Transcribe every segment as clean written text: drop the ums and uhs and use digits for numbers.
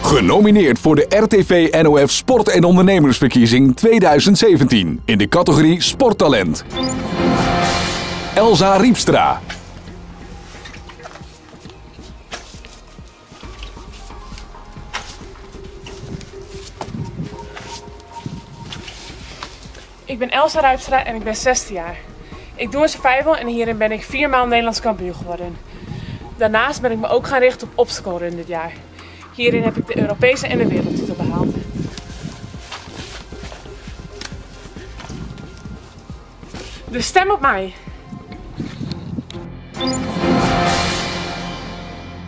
Genomineerd voor de RTV NOF Sport- en Ondernemersverkiezing 2017 in de categorie Sporttalent. Elsa Riepstra. Ik ben Elsa Rijpstra en ik ben 16 jaar. Ik doe een survival en hierin ben ik 4 maal Nederlands kampioen geworden. Daarnaast ben ik me ook gaan richten op obstacle run dit jaar. Hierin heb ik de Europese en de wereldtitel behaald. Dus stem op mij!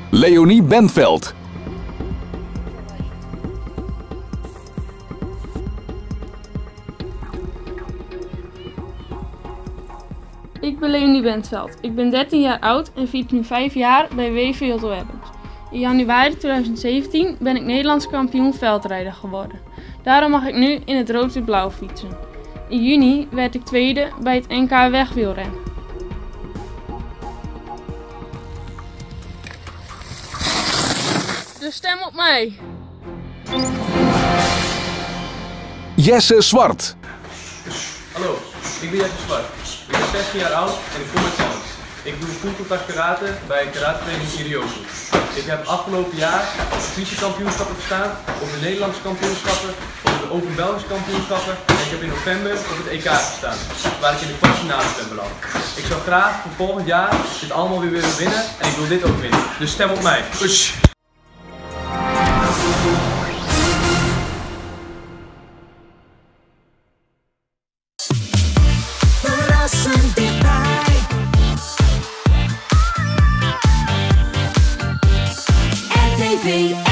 Leonie Bentveld. Ik ben Leonie Bentveld. Ik ben 13 jaar oud en fiets nu 5 jaar bij WV Webbens. In januari 2017 ben ik Nederlands kampioen veldrijder geworden. Daarom mag ik nu in het rood-wit-blauw fietsen. In juni werd ik tweede bij het NK wegwielrennen. Dus stem op mij! Jesse Zwart. Hallo, ik ben Jesse Zwart. Ik ben 16 jaar oud en ik kom uit Zand. Ik doe fullcontact karate bij karatetraining Irioku. Ik heb afgelopen jaar op de vice-kampioenschappen gestaan, op de Nederlandse kampioenschappen, op de Open Belgische kampioenschappen en ik heb in november op het EK gestaan, waar ik in de kwartfinales ben beland. Ik zou graag voor volgend jaar dit allemaal weer willen winnen en ik wil dit ook winnen. Dus stem op mij. Ush. Verrassend dichtbij. RTV.